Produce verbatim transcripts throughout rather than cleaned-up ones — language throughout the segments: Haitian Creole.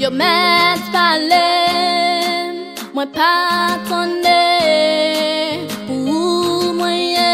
Yo mèt pale, mwen pa konnen pou ou mwen ye,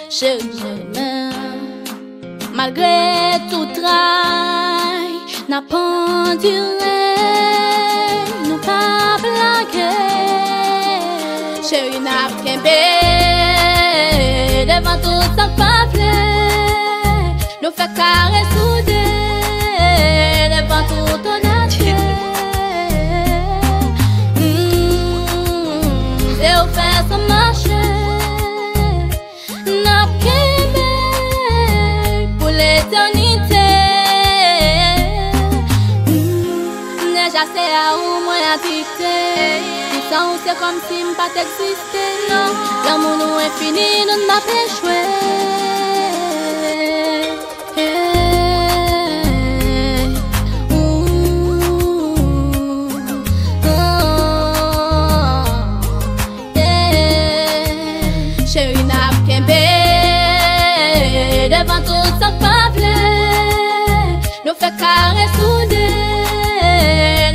cheri, men malgre tout tray, n ap andire, nou p ap lage. Cheri, n ap kenbe devan tout sa k pa vle. Nou fè kare soude devan tout onète. Mm, se ou fè sa mache. N ap kenbe pou letènite. Mm, deja se a ou mwen adikte. Pou san ou se kòmsi m pa t egziste, non. Lanmou nou enfini, nou n ap echwe. Hey, ooh, oh, yeah. Cheri, n ap kenbe devan tout sa k pa vle. Nou fè kare soude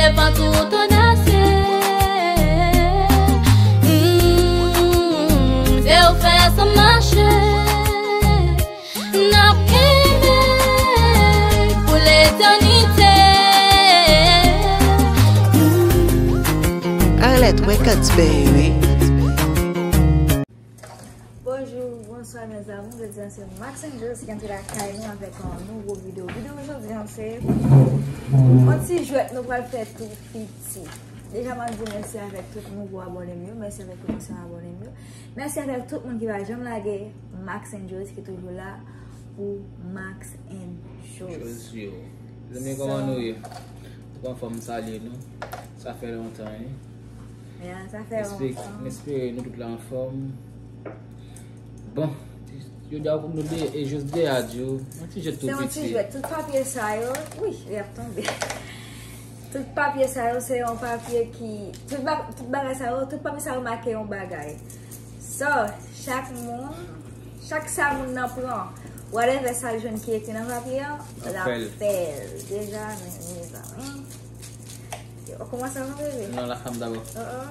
devan tout onète. Mm, se ou fè sa mache. N ap kenbe pou letènite. Arlette Records, baby. Bonjou, bonswa, mes amours. Jodi a se Max Angels ki antre lakay nou avèk yon nouvo videyo. Videyo jodi a se yon ti jwèt nou pral fè tou piti. Deja, m ap di mèsi avèk tout nouvo abòne m yo, mèsi avèk tout ansyen abòne m yo. Mèsi avèk tout moun ki pa janm lage Max and Joyce, ki toujou la pou Max and Joyce. Joyce yo. Zanmi, kòman nou ye? Nou anfòm, m salye nou. Sa fè lontan, wi. Ya, sa fè lontan. M espere nou tout la anfòm. Bon, jodi a nou de, e jis de a di w, yon ti jwèt tou piti. Se yon ti jwèt. Tout papye sa yo, wi, y ap tonbe. Tout papye sa yo, se yon papye ki, tout ba-, tout bagay sa yo, tout papye sa yo make yon bagay. So, chak moun, chak sa moun nan pran, whatever sa l jwenn ki ekri nan papye an, l ap fè l. Deja, men, mezanmi. Yo kòmanse anvan bebe. Non, la femme d'abord. Oh, oh.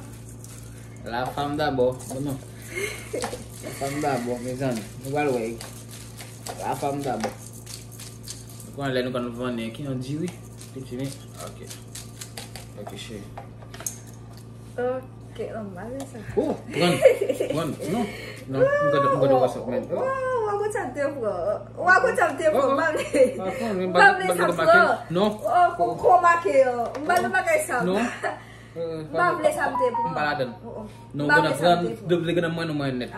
La femme d'abord. Bon, non. La femme d'abord, mezanmi. Nou pral wè. La femme d'abord. Nou konn lè nou konn vann ki yon diri. Piti, men. Ok. Ok, cheri. Ok, non, m pa vle sa. Oh, pran. Pran. Non. Non, m gade, m gade WhatsApp, men. Oh, oh, oh, w a konn sa m te pran. W a konn sa m te pran. Oh, oh. M pa vle. M pa vle sa m pran. Non. Oh, oh, oh, make yo. M pa vle bagay sa. Non. M pa vle sa m te pran. M pa ladan. Oh, oh. Non, m pa vle sa m te pran. Depi gen nan mwen, nou mwen nèt.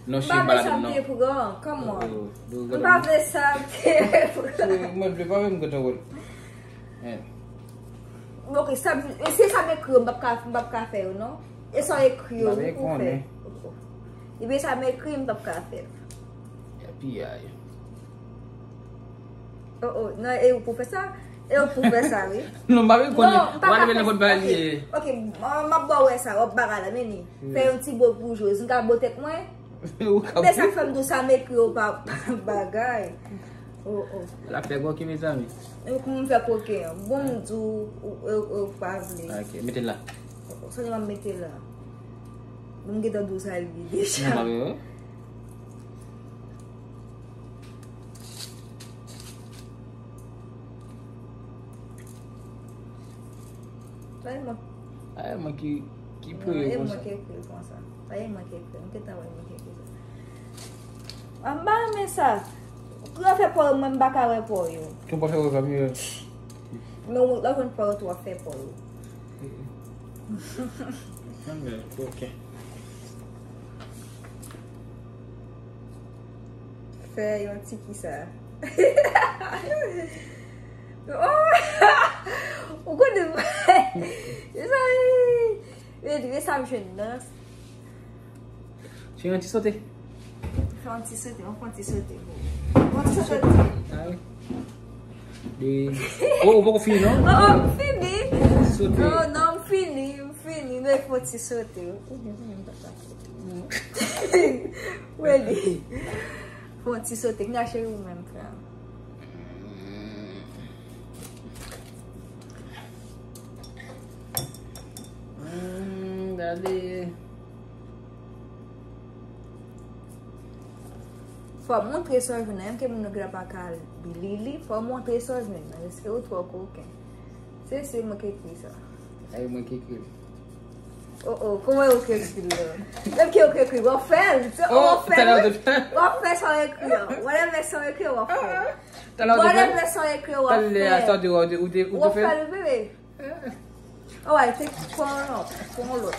Non, cheri, m pa ladan, non. M pa vle sa m te pran. Come on. Oh, oh. M pa vle sa m te pran. Cheri, mwen vle pa menm kontan wè l. Hein. Ok, sa, e se sa m ekri yo, m p ap ka, m p ap ka fè yo, non? E sa w ekri yo, wi, pou fè. Ebyen, sa m ekri, m p ap ka fè l. Epi, ay. Oh, oh, non, e ou pou fè sa? E ou pou fè sa, wi. Non, m pa vle konnen. Non, m pa ka fè sa. Ok, ok, m, m ap ba w wè sa, w ap bagay la, men ni. Fè yon ti bo pou Jose. M ka bo tèt mwen? Ou ka. Men sa k fè m di w sa m ekri yo pa, pa bagay. Oh, oh. L ap fè koken, mezanmi. E pou m fè koken an. Bon, m di w, ou, ou, ou pa vle. Ok, mete l la. Sa m ap mete la. Bon, m gentan di w sa l ye deja. Non, pa vre, wi. Sa e mwen. A, e mwen ki, ki peye konsa. Non, e mwen ki ekri l konsa. Sa e mwen ki ekri l. M gentan wè e mwen ki ekri l. A, m pa renmen sa. Pou yo fè po yo, mwen m pa ka wè po yo. Tou pa fè wè zanmi yo. Men w, lè w konn po yo tou, w ap fè po yo. Anmè, ok. Fè yon ti kisa. Oh! Ou konnen mezanmi. Men sa m jwenn nan. Fè yon ti sote. Fè yon ti sote, yon fè yon ti sote. Yon ti sote. Ah wi. De... Oh, ou poko fini, non? Oh, oh, m fini. Sote. Oh, non, m fini, m fini. Men fè yon ti sote. Ou gen zanmi m pa ka sote. Wè li. Fè yon ti sote. Kounya cheri ou menm, frè. Gade. Fò w montre sa w jwenn nan. Menm ke moun yo gentan pa ka li li, fò w montre sa w jwenn nan. Paske ou twò koken. Se, se mwen ki ekri sa. Ay, mwen ki ekri l. Oh, oh, kòman yo ki ekri l la? Menm ke yo ki ekri, w ap fè l. W ap fè l. W ap fè sa w ekri an. Whatever sa w ekri, w ap fè l. Whatever sa w ekri, w ap fè l. W ap fè l, bebe. Alright, take, pran yon lòt. Pran yon lòt.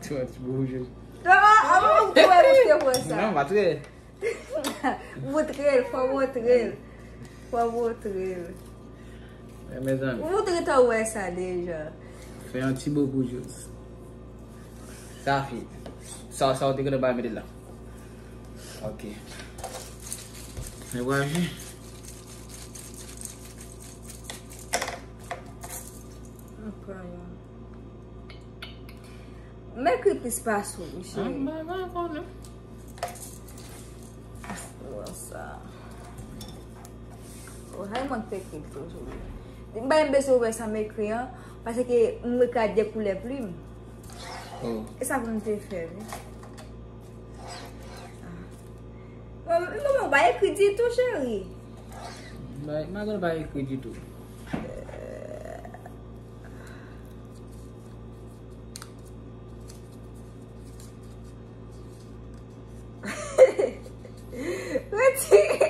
Ti wè ti boujou. Non, avan m tou wè moutre mwen sa. Non, pa tre. Moutre l, fò moutre l. Fò moutre l. Wi, mezanmi. Ou te gentan wè sa deja. Fè yon ti bokou jous. Sa fi. Sa, sa ou te gentan bay mete la. Ok. Men vwaji. Mwen pran yon. M ekri plis pase w, wi, cheri. Ah, m pa, pa konnen. Bon, sa. Oh, hay mwen te ekri l toujou. M pa menm bezwen wè sa m ekri an, paske m ekri ak de koulè plim. Oh. E sa pou m te fè, wi. Ah. Bon, bon, m pa ekri ditou, cheri. M pa, m pa konn pa ekri ditou. Retire.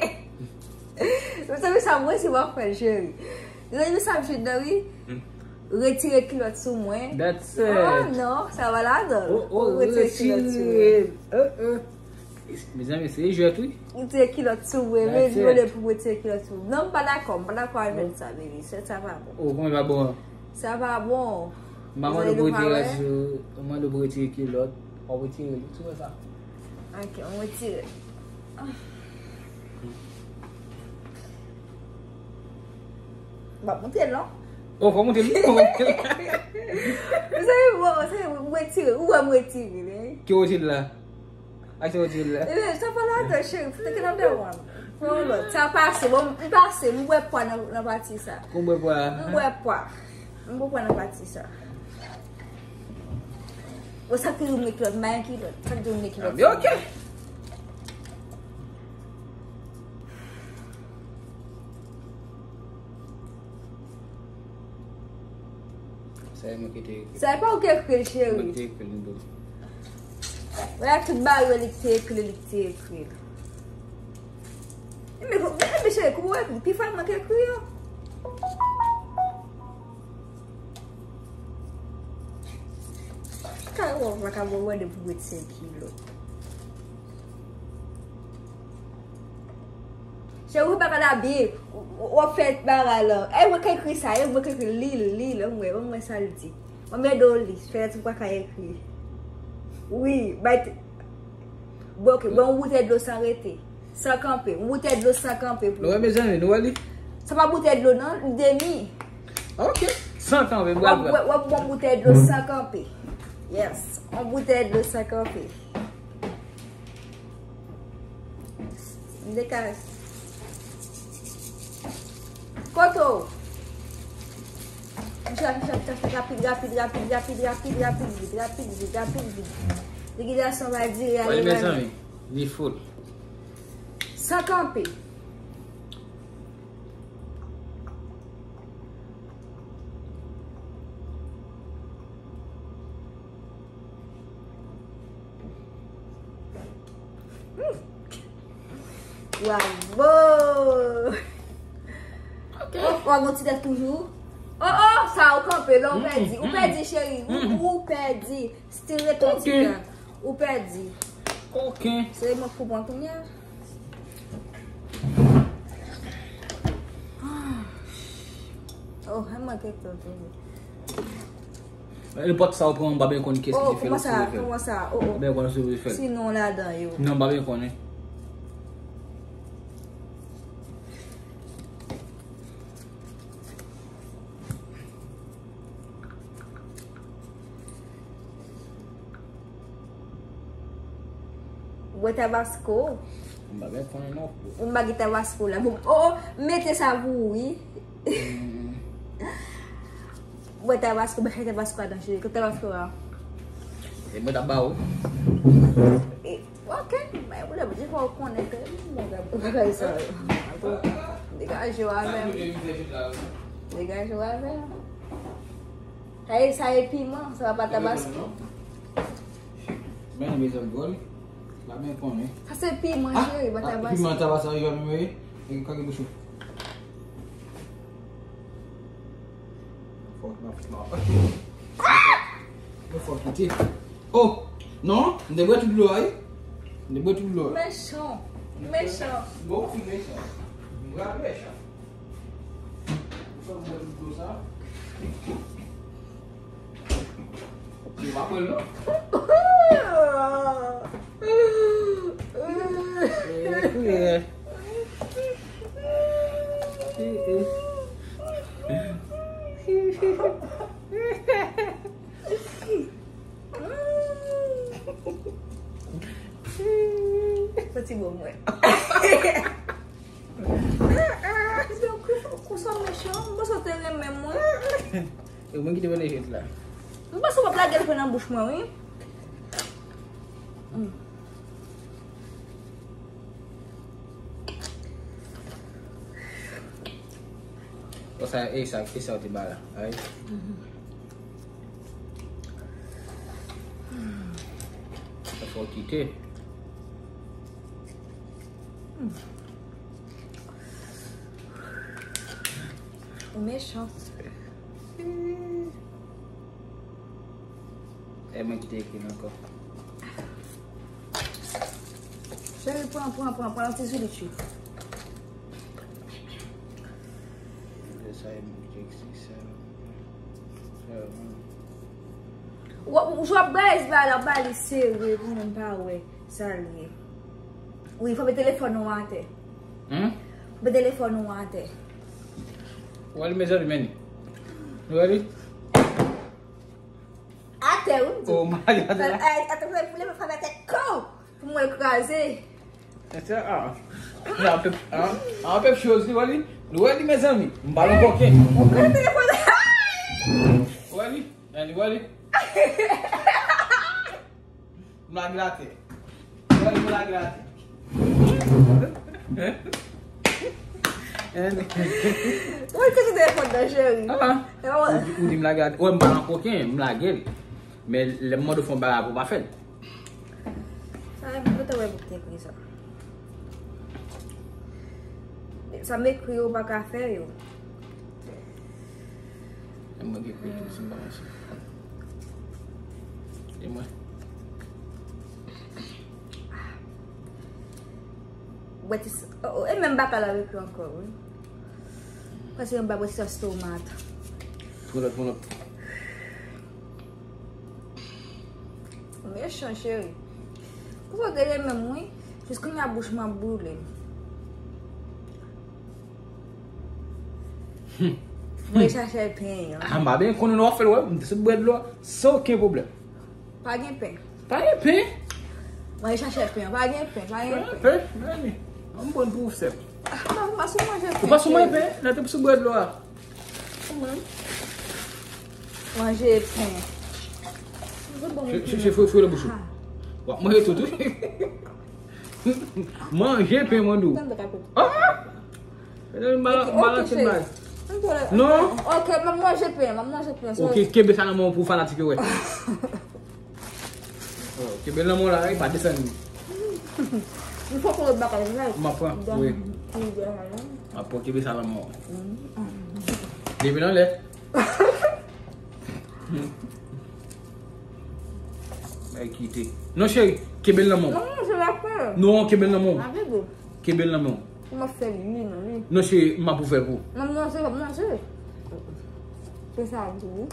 Mezanmi, sa mwen si w ap fè l, cheri. Mezanmi, sa m chita, wi. Hmm. Retire kilòt sou mwen. That's it. Oh, non, sa va ladan. Oh, oh, retire kilòt sou mwen. Retire. Uh, uh. Mezanmi, se jwèt, wi. Retire kilòt sou mwen, men li vle pou retire kilòt sou mwen. Non, m pa dakò, m pa dakò avèk sa, baby. Sa, sa pa bon. Oh, kòman pa bon? Sa pa bon. M pa mande pou retire kilòt sou, m mande pou retire kilòt. W ap retire li, tou wè sa. Ok, m retire. M ap montre l, non? Oh, fò montre l, fò montre l. Mezanmi, bon, mezanmi, m retire. Ou wè m retire, wi. Ki retire la? Achte yon ti lè. Ebyen, sa pa ladan, cheri. Fout ki ladan, wan. Pran yon lòt. Sa pase. Bon, m pase. M bwè pwa nan, nan pati sa. Ou bwè pwa? M bwè pwa. M bwè pwa nan pati sa. Bon, sa ki yon kilòt, m pa gen kilòt. Sa ki yon kilòt. Ah, men ok. Sa e mwen ki te ekri. Sa e pa ou ki ekri l, cheri. Mwen ki te ekri l, tou. Wè, tout bagay li ki te ekri, li ki te ekri l. Men, men, men, cheri, kouman w ekri? Pi fò mwen ki ekri yo. Kare w pa ka mande pou mwen senk kilo. Cheri, ou pa ka la byen. W ap fè bagay la. E mwen ki ekri sa, e mwen ki ekri li, li, li, mwen, mwen sa l di. Mwen mèt do li, fè ti pa ka ekri. Wi, bay. Bon, ok, bon, yon boutèy dlo san rete. San kanpe. Yon boutèy dlo san kanpe pou. Nou wè, mezanmi, nou wè li? Sa pa boutèy dlo, non, li demi. Ok, san kanpe, m pral pran. W ap, w ap bon boutèy dlo san kanpe. Yes, yon boutèy dlo san kanpe. M dekale. Kote w? M chèche, m chèche, m chèche, rapid, rapid, rapid, vit, rapid, vit. Likidasion va dire ale. Wè, mezanmi, li full. San kanpe. Bravo! Ok. Oh, w ap gon ti tèt toujou. Oh, oh, sa ou kanpe, la ou pèdi. Ou pèdi, cheri. Ou, ou pèdi. Still reton ti tèt. Ou pèdi. Ok. Se mwen k pou pran kounye a. Oh, e mwen ki pran kounye a. Nenpòt sa ou pran, m pa byen konn kiyès ki te fè l, ou sou fè l. Kòman sa? Oh, oh. M pa byen konn sou fè l. Ti non ladan yo. Non, m pa byen konnen. Bwè Tabasco. M pa gen konnen non. M pa gen Tabasco la. Bon, oh, oh, mete sa pou ou, wi. Mwen Tabasco, mwen fè Tabasco adan cheri. Kote Tabasco a? E mwen t ap ba ou. E, ok, mwen pou lè, mwen fò konnen ke mwen bagay sa yo. Degaje w avè m. Degaje w avè m. Sa e, sa e piman, sa pa Tabasco. Men mezanmi, gòl. Pa byen konnen. Sa se piman, cheri, pa Tabasco. Piman Tabasco rive menm, wi. E kage bouch ou. Fò, fò, fò. Fò kite. Oh, non, m te bwè tout dlo a, wi. M te bwè tout dlo a. Mechan. Mechan. Bon, fi mechan. M pral mechan. Ou fè m bwè tout dlo sa. Yo pa pran l non. Santi bon mwen. Kou sa mechan, m panse w te renmen mwen. E mwen ki te vole jwèt la. M panse w ap lage l fè nan bouch mwen, wi. Mm. Bon, sa, e sa, e sa w te ba la. Ay. Sa fò kite. Ou mechan. E mwen ki te ekri l ankò. Cheri, pran, pran, pran, pran yon ti zili tchou. Sa e mwen ki te ekri sa. Sa e mwen. Ou, ou, w ap bay bagay la, w ap bay li sere pou moun pa wè sa l ye. Wi, fò mete telefòn ou atè. Hmm? Fò mete telefòn ou atè. Ou wè li, mezanmi, men. Ou wè li? Atè, wi, m di. Oh, my God. Fè, ay, atè, fè, fè, fè atè, kou! Pou mwen kraze. Etcetera. An pèp, an, an pèp choz, li wè li. Li wè li, mezanmi. M pa nan koken. Ou pran telefòn. Ou wè li? An, li wè li. M lage l atè. Ou wè li, m lage l atè. Ou te kite telefòn nan, cheri. Ah, ah. Ou di, ou di m lage l atè. Ou wè m pa nan koken, m lage l. Men lè m mande w fè yon bagay pou w pa fè l. Sa, mwen te wè pou te ekri sa. Sa m ekri yo, w pa ka fè yo. E mwen ki ekri tou, si m pa manti. E mwen. Bwè ti s-, oh, oh, e menm baka la ekri ankò, wi. Paske yon ba bwè ti sòs tomat. Pran lòt, pran lòt. Mechan, cheri. Pou sa w te renmen m, wi. Jis kounye a bouch mwen ap boule. Hmm. Mwen chache pen an. Ah, m pa byen konnen w ap fè l, wè. M te sot bwè dlo a san okenn pwoblèm. Pa gen pen. Pa gen pen. Mwen chache pen an. Pa gen pen, pa gen pen. Pen, pen. Ban m pran pou ou sèl. Ah, m pa, m pa sou manje pen. Ou pa sou manje pen? Nan te sou bwè dlo a. Ou menm? Manje pen. Che, che, che, fwe, fwe nan bouch ou. Ah. W ap manje tout, wi. Manje pen, mwen di w. Tande kapot. Ah! Mwen ba, ok, ba l antre cheri. Non. Ok, m ap manje pen, m ap manje pen. Ok, kenbe sa nan men w pou fanatik yo wè. Oh, kenbe l nan men w la, e pa desann li. M fò pran lòt bagay la. M ap pran, wi. M ap pran, kenbe sa nan men w. Leve nan lè. Ay, kite. Non, cheri, kenbe l nan men w. Non, se la pen. Non, kenbe l nan men w. Avè gou. Kenbe l nan men w. M ap fè li, non, li. Non, cheri, m ap ouvè pou. Non, non, se, non, se. Se sa, wi.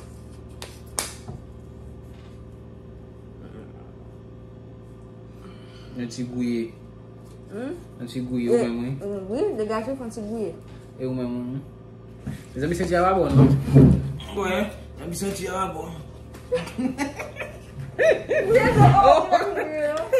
Yon ti gouye. Hmm? Yon ti gouye, ou menm, wi. Wi, degaje, fè yon ti gouye. E ou menm, wi. Mezanmi, senti a pa bon, non? Wi, mezanmi, senti a pa bon. Wi, non, oh, wi, wi.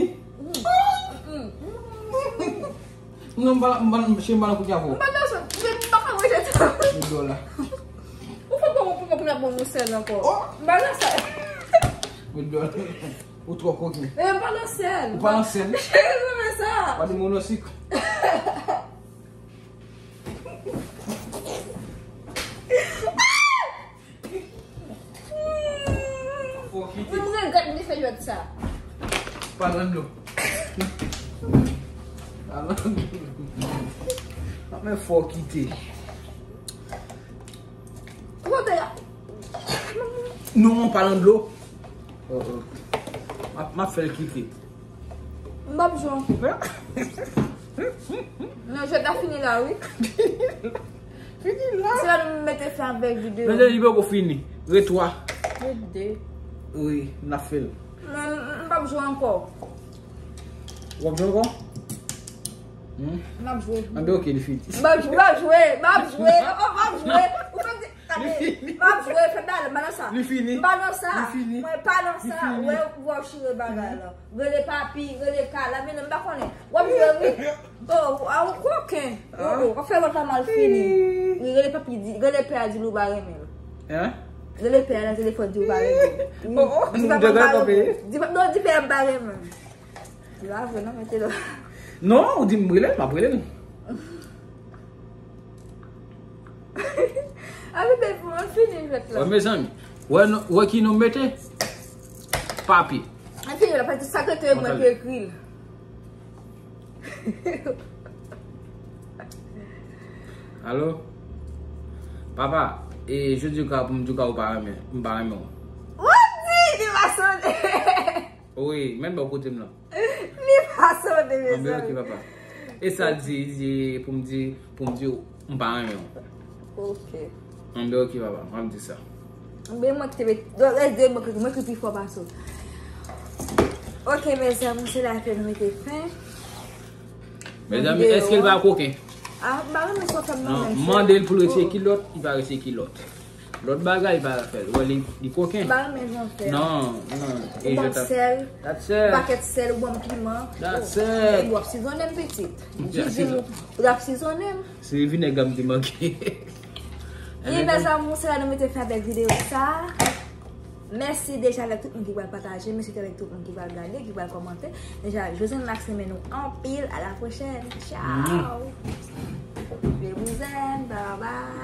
Non, m pa, m pa, chen m pa nan kout avè w. M pa nan sèl, m pa ka wete sa. Mil dola. Ou fè bon pou mwen pou la bon nou sèl ankò. M pa nan sèl. Mil dola. Ou twò koken. E m pa nan sèl. Ou pa nan sèl. Cheri, ou fè sa. Pa di monosik. Fò kite. Mwen regrèt li fè jwèt sa. Pa nan dlo. Pa nan dlo. Men fò kite. Kote a? Non, pa nan dlo. Oh, oh. M ap, m ap fè l kite. M p ap jwe ankò. Non, jwèt la fini la, wi. Fini la. Se la nou mete fen avèk videyo. Non, li poko fini. Ret twa. Ret de. Wi, n ap fè l. Non, m p ap jwe ankò. W ap jwe ankò? Hmm? M ap jwe. Anben, ok, li fini. M ap jwe, m ap jwe, m ap jwe. Oh, oh, m ap jwe. Ou fè m di, gade, m ap jwe, fè bagay, m pa nan sa. Li fini. M pa nan sa. Li fini. Mwen pa nan sa. Li fini. Wè, w ap chire bagay la. Rele papi, rele kala, men m pa konnen. W ap jwe, wi. Oh, a ou koken. Oh, oh, w ap fè lòt la mal fini. Wi, rele papi, di, rele pè a, di l ou pa renmen l. Hein? Rele pè a nan telefòn, di ou pa renmen l. Wi. Oh, oh, di papa m pa renmen l. Di pa, non, di pè a m pa renmen l. Li pa vre, non, mete l. Non, ou di m rele l, m ap rele l. A, bebe, pou mwen fini jwèt la. Wè, mezanmi. Wè, nou, wè ki nou mete? Papi. Mwen fini la, paske sa kote mwen ki ekri l. Alo? Papa, e jodi ou ka pou m di w ka ou pa renmen, m pa renmen w. Ou di, li pa sonde. Wi, men bò kote m nan. Li pa sonde, mezanmi. Anben, ok, papa. E sa di, di, pou m di, pou m di, m pa renmen w. Ok. Anben, ok, papa, m ap di sa. Anben, mwen ki te met, donk, S D, mwen ki, mwen ki pi fò pase w. Ok, mezanmi, se la ke nou mete fen. Mezanmi, èske l pa koken? Ah, m pa renmen sa w fè m nan menm. Non, mande l pou l retire kilòt, li pa retire kilòt. Lòt bagay pa fè l. Wè li, li koken. M pa renmen jan w fè. Non, non. Ou ban m sèl, yon pakèt sèl, ou ban m piman. That's it. Ou ap sizonnen m pitit. Jiji, ou ap sizonnen m. Se vinèg la m te manke. E mes amours, se la nou mete fen avèk videyo sa. Mèsi deja avèk tout moun ki pral pataje, mèsi avèk tout moun ki pral gade, ki pral kòmante. Deja, Josiane Max renmen nou anpil. À la prochaine. Ciao. Je vous aime. Bye bye.